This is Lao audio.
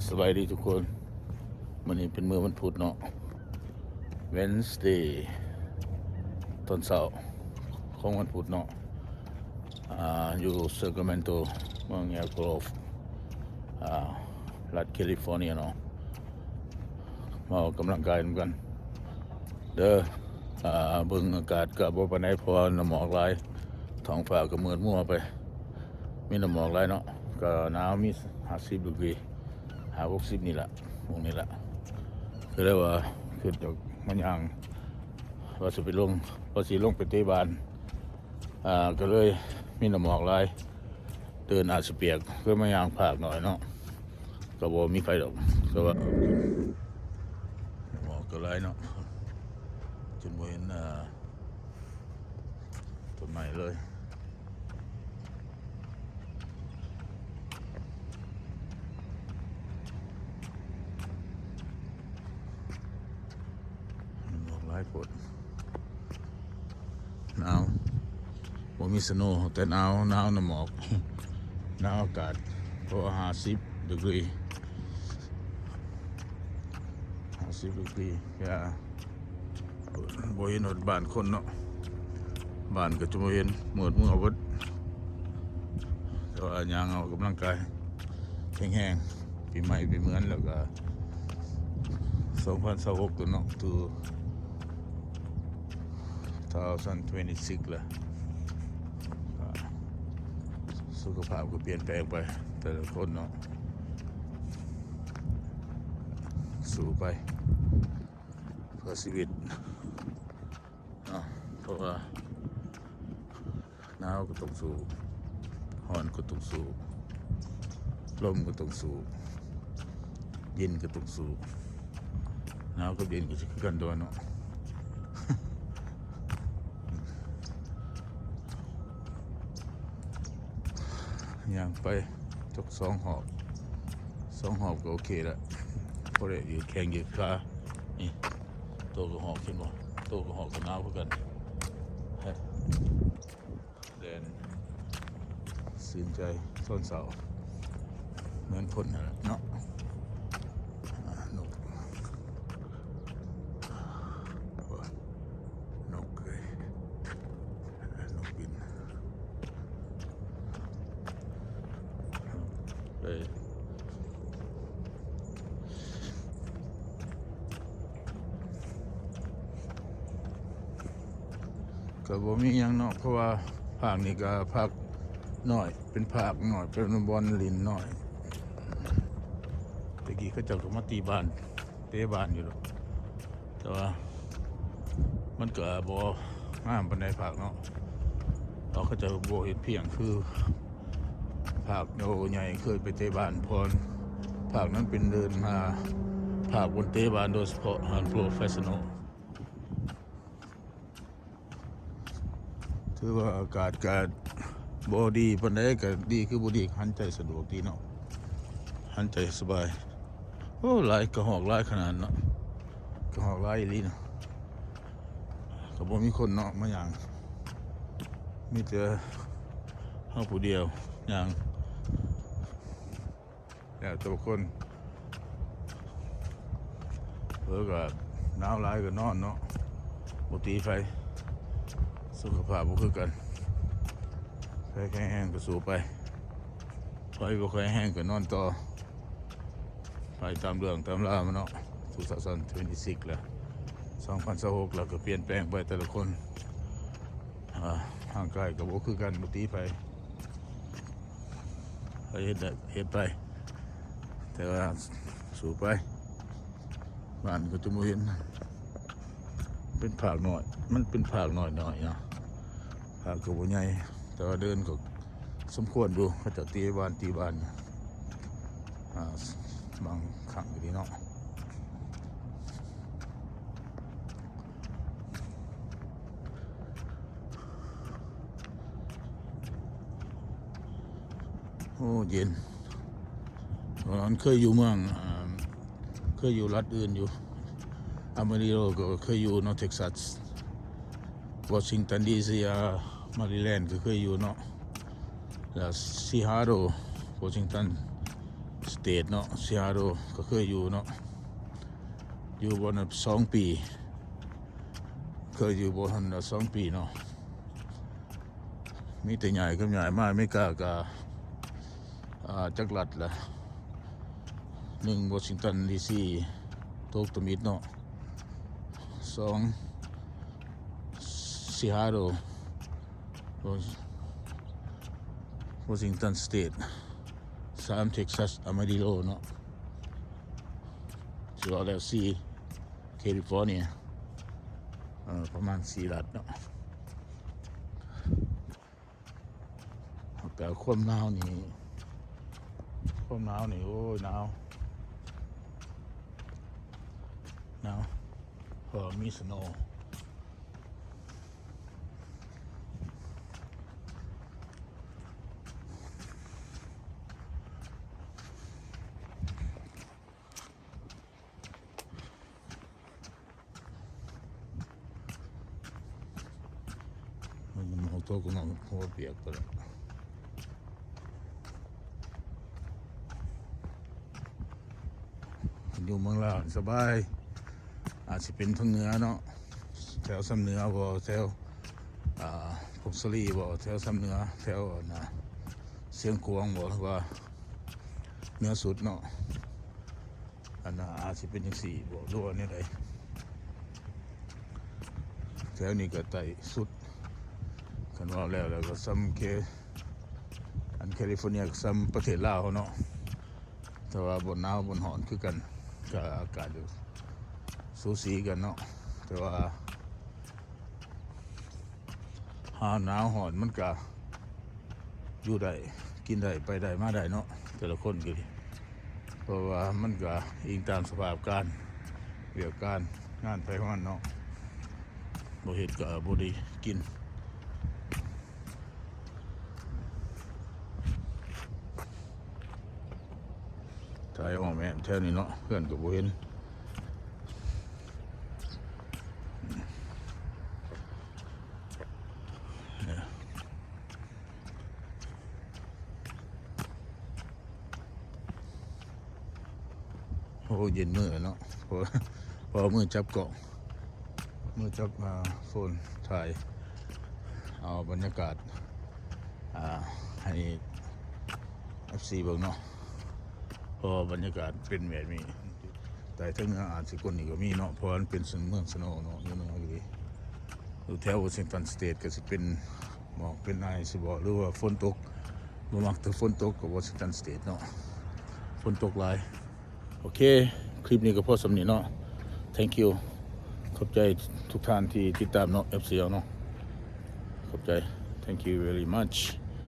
ສະບາຍດີທຸກຄົນ, ມື້ນີ້ເປັນມື້ວັນພຸດເນາະ Wednesday ຕອນເຊົ້າຂອງວັນພຸດເນາະ ອາ ຢູ່ Sacramento ເມືອງ Elk Grove ອາ ລັດ California ເນາະ. ມາອອກກຳລັງກາຍນຳກັນເດີ. ອາ ເບິ່ງອາກາດກໍບໍ່ປານໃດ ເພາະວ່ານ້ຳໝອກຫຼາຍ, ທ້ອງຟ້າກໍມືດມົວໄປ, ມີນ້ຳໝອກຫຼາຍເນາະ, ກໍໜາວ, ມີຫ້າສິບດີກຣີ ຫ້າຫົກສິບນີ້ລະ, ໝ່ອງນີ້ລະ. ກໍເລີຍວ່າຄິດຈະມາຍ່າງ ວ່າຊິໄປລົງ ວ່າຊິລົງໄປເຕະບານ ອາ ກໍເລີຍມີນ້ຳໝອກຫຼາຍ, ເດີນອາດຊິປຽກ, ກໍມາຍ່າງພາກໜ້ອຍເນາະ, ກໍບໍ່ມີໃຜດອກ. ແຕ່ວ່ານ້ຳໝອກກໍຫຼາຍເນາະ, ຈົນບໍ່ເຫັນ ອາ ຕົ້ນໄມ້ເລີຍ. ນ້ຳໝອກຫຼາຍໂພດ, ໜາວ, ບໍ່ມີສະໂນ ແຕ່ໜາວ, ໜາວນ້ຳໝອກ, ໜາວອາກາດ ເພາະວ່າຫ້າສິບດີກຣີ ຫ້າສິບດີກຣີ ຢ່າ ບໍ່ເຫັນຮອດບ້ານຄົນເນາະ, ບ້ານກໍຈະບໍ່ເຫັນ, ມືດມົວເບິດ. ແຕ່ວ່າຍ່າງອອກກຳລັງກາຍແຮງໆ, ປີໃໝ່ ປີເໝືອນ ແລ້ວກໍສອງພັນຊາວຫົກ ຕົວເນາະ two thousand twenty-six ລະ, ສຸຂະພາບກໍປ່ຽນແປງໄປ ແຕ່ລະຄົນເນາະ. ສູ້ໄປເພື່ອຊີວິດເນາະ, ເພາະວ່າໜາວກໍຕ້ອງສູ້, ຮ້ອນກໍຕ້ອງສູ້, ລົມກໍຕ້ອງສູ້, ເຢັນກໍຕ້ອງສູ້. ໜາວກັບເຢັນກໍຊິຄືກັນຕົວະເນາະ. ຍ່າງໄປຈັກສອງຮອບ, ສອງຮອບກໍໂອເຄລະ, ພໍໄດ້ຢືດແຂ້ງຢືດຂາ. ນີ້ ໂຕກະຮອກ ເຫັນບໍ່? ໂຕກະຮອກກໍໜາວຄືກັນ. ແລ່ນຊື່ນໃຈຕອນເຊົ້າ ເໝືອນຄົນຫັ້ນແຫຼະເນາະ. ອາ ນົກ ນົກເອີຍ ນົກບິນ. ເອີ ກໍບໍ່ມີຫຍັງເນາະ, ເພາະວ່າພາກນີ້ກໍພາກນ້ອຍ, ເປັນພາກນ້ອຍ, ເປັນບ່ອນຫຼິ້ນນ້ອຍ. ແຕ່ກີ້ເຂົາເຈົ້າກໍມາຕີບານ ເຕະບານຢູ່ດອກ, ແຕ່ວ່າມັນກໍບໍ່ງາມປານໃດພາກເນາະ, ເພາະເຂົາເຈົ້າບໍ່ເຮັດພຽງຄືພາກໂຕໃຫຍ່ເຄີຍໄປເຕະບານ, ເພາະພາກນັ້ນເປັນເດີ່ນມາ ພາກບ່ອນເຕະບານໂດຍສະເພາະ ໂປຣເຟສຊັນນໍ. ຖືວ່າອາກາດກະບໍ່ດີປານໃດ, ກະດີຄືບໍ່ດີ, ຫັນໃຈສະດວກດີເນາະ, ຫັນໃຈສະບາຍ. ໂອ້ ຫຼາຍ, ກະຮອກຫຼາຍຂະໜາດເນາະ, ກະຮອກຫຼາຍອີ່ຫຼີເນາະ. ກະບໍ່ມີຄົນເນາະມາຍ່າງ, ມີແຕ່ເຮົາຜູ້ດຽວຍ່າງ. ແລ້ວແຕ່ຄົນ, ເອີ ກໍໜາວຫຼາຍກໍນອນເນາະ, ບໍ່ຕີໃຜ, ສຸຂະພາບບໍ່ຄືກັນ, ໃຜແຂງແຮງກໍສູ້ໄປ, ໃຜບໍ່ແຂງແຮງກໍນອນຕໍ່. ໄປຕາມເລື່ອງຕາມລາວມາເນາະ, two thousand twenty-six ແລ້ວ, ສອງພັນຊາວຫົກ ແລ້ວກໍປ່ຽນແປງໄປແຕ່ລະຄົນ, ອາ ຮ່າງກາຍກໍບໍ່ຄືກັນ, ບໍ່ຕີໃຜ. ໃຜເຮັດໄດ້ເຮັດໄປ, ແຕ່ວ່າສູ້ໄປ, ບ້ານກໍຈະບໍ່ເຫັນ, ເປັນພາກນ້ອຍ, ມັນເປັນພາກນ້ອຍໆເນາະ, ພາກກໍບໍ່ໃຫຍ່, ແຕ່ວ່າເດີ່ນກໍສົມຄວນຢູ່, ເຂົາເຈົ້າຕີບ້ານ ຕີບ້ານ ອາ ບາງຄັ້ງກໍດີເນາະ. ໂອ້ ເຢັນ. ຕອນນັ້ນເຄີຍຢູ່ເມືອງ ອາ ເຄີຍຢູ່ລັດອື່ນຢູ່ ອາມາຣິໂລ ກໍເຄີຍຢູ່ເນາະ ເທັກຊັສ, ວໍຊິງຕັນ ດີຊີ ອາ ແມຣີແລນ ກໍເຄີຍຢູ່ເນາະ, ແລ້ວຊີຮາໂດ ວໍຊິງຕັນ State ເນາະ Seattle ກໍເຄີຍຢູ່ເນາະ ຢູ່ບ່ອນນັ້ນສອງປີ ເຄີຍຢູ່ບ່ອນນັ້ນສອງປີເນາະ ມີແຕ່ຍ້າຍກັບຍ້າຍມາອາເມລິກາກໍ ອ່າ ຈັກລັດລະ ໜຶ່ງ Washington D C ຕົກທຳອິດເນາະ ສອງ Seattle Washington State ສາມ Texas Amarillo ເນາະ ຊິເວົ້າແລ້ວສີ່ California ເອີ ປະມານສີ່ລັດເນາະ ແຕ່ຄວາມໜາວນີ້ ຄວາມໜາວນີ້ ໂອ້ຍ ໜາວ ໜາວ ເພາະມີ snow ມັນເອົາຕົວກະນອກຫົວປຽກໄປແລ້ວ ຢູ່ເມືອງລາວສະບາຍ ອາດຊິເປັນທາງເໜືອເນາະ ແຖວຊຳເໜືອບໍ່ ແຖວ ອ່າ ຜົ້ງສາລີບໍ່ ແຖວຊຳເໜືອ ແຖວ ອັນນ່າ ຊຽງຂວາງບໍ່ ຫຼືວ່າເໜືອສຸດເນາະ ອັນນ່າ ອາດຊິເປັນຈັ່ງຊີ້ບໍ່ ຫຼືວ່າແນວໃດ ແຖວນີ້ກໍໃຕ້ສຸດ ຄັນເວົ້າແລ້ວ ແລ້ວກໍຊຳເຄ ອັນ California ກໍຊຳປະເທດລາວເນາະ ແຕ່ວ່າບ່ອນໜາວບ່ອນຮ້ອນຄືກັນ ກໍອາກາດຢູ່ສູສີກັນເນາະ ແຕ່ວ່າ ຫາວໜາວຮ້ອນມັນກະຢູ່ໄດ້ ກິນໄດ້ ໄປໄດ້ ມາໄດ້ເນາະ ແຕ່ລະຄົນກໍດີ ເພາະວ່າມັນກະອີງຕາມສະພາບການ ວຽກການ ງານໃຜຂອງມັນເນາະ ບໍ່ເຮັດກະບໍ່ໄດ້ກິນ. ຖ່າຍອອກແມ່ນແຖວນີ້ເນາະ ເຮືອນກໍບໍ່ເຫັນ ໂອ້ ເຢັນມືເນາະ ເພາະ ເພາະມືຈັບກ້ອງ ມືຈັບ ອ່າ ໂຟນ ຖ່າຍເອົາບັນຍາກາດ ອ່າ ໃຫ້ ເອັຟຊີ ເບິ່ງເນາະ ເພາະວ່າບັນຍາກາດເປັນແບບນີ້ ໃຕ້ເທິງເໜືອອາດຊິກວ່ານີ້ກໍມີເນາະ ເພາະວ່າມັນເປັນເມືອງ snow ເນາະ ຢູ່ເໜືອອີ່ຫຼີ ຢູ່ແຖວ Washington State ກໍຊິເປັນໝອກເປັນໄອຊິບໍ ຫຼືວ່າຝົນຕົກ ບໍ່ມັກແຕ່ຝົນຕົກກັບ Washington State ເນາະ ຝົນຕົກຫຼາຍ. ໂອເຄ ຄລິບນີ້ກໍພໍສ່ຳນີ້ເນາະ Thank you ຂອບໃຈທຸກທ່ານທີ່ຕິດຕາມເນາະ ເອັຟຊີ ເຮົາເນາະ ຂອບໃຈ Thank you very much.